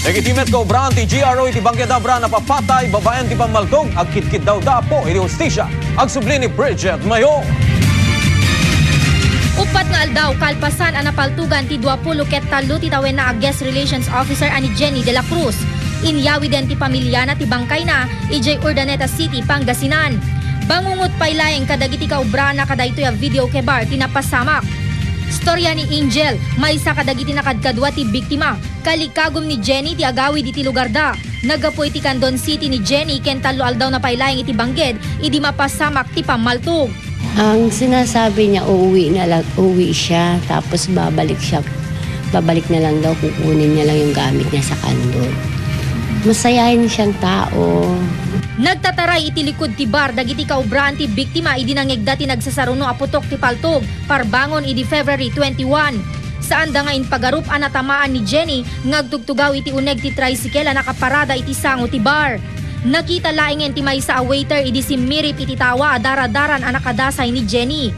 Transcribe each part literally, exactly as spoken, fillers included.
Dagiti met kaubraan ti G R O iti bangked a bra napapatay babaen ti pammaltog, agkidkiddawda apo iti hustisya. Agsubli ni Bridget Mayor. Uppat nga aldaw kalpasan a napaltogan ti duapulo ket tallo ti tawenna a guest relations officer a ni Jenny de la Cruz. Inyawiden ti pamiliana ti bangkayna idiay Urdaneta City, Pangasinan. Bangungot pay laeng kadagiti kaubraanna kadaytoy a videoke bar ti napasamak. Storia ni Angel, maysa kadagiti nakadkadua ti biktima. Kalikagum ni Jenny ti agawid iti lugarda. Naggapu iti Candon City ni Jenny ken tallo aldawna pay laeng iti bangked idi mapasamak ti pammaltog. Ang sinasabi niya, uuwi na lang, uuwi siya, tapos babalik siya, babalik na lang daw, kukunin niya lang yung gamit niya sa Candon. Masayahin siyang tao. Nagtataray iti likud ti bar dagiti kaubraan ti biktima idi nangngegda ti nagsasaruno a putok ti paltog, parbangon idi February twenty-one. Saanda nga impagarup a natamaan ni Jenny nga agtugtugaw iti uneg ti tricycle a nakaparada iti sango ti bar. Nakita laengen ti maysa a waiter idi simmirip iti tawa a daradaran a nakadasay ni Jenny.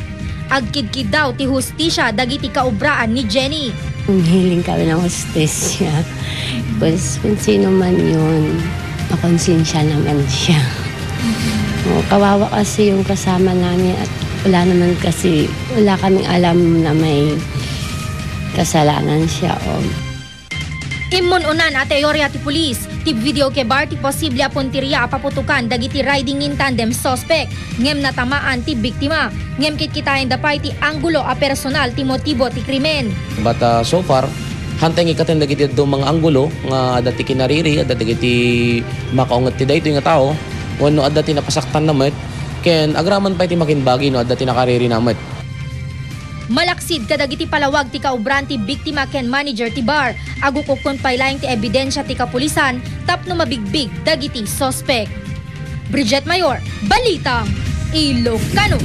Agkidkiddaw ti hustisya dagiti kaubraan ni Jenny. Humiling kami ng hustisya. Pues, kung sino man yun, makonsensya naman siya. O, kawawa kasi yung kasama namin at wala naman kasi, wala kaming alam na may kasalanan siya. O. Immun-unan a teoria ti pulis, ti videoke bar ti posible a punteria a paputokan dagiti riding in tandem suspect, ngem natamaan ti biktima. Ngem kitkitaenda pay ti anggulo a personal ti motibo ti krimen. But, uh, so far, hantay nga ikkaten dagiti dadduma nga anggulo nga adda ti kinariri, adda dagiti makaunget ti daytoy nga tao, wenno adda ti napasaktanna met, ken agraman pay ti makimbagi no adda ti nakaririna met. Malaksid kadagiti palawag ti kaubraan ti biktima ken manager ti bar, agukukkon pay laeng ti ebidensia ti kapulisan tapno mabigbig dagiti suspek. Bridget Mayor, Balitang Ilocano.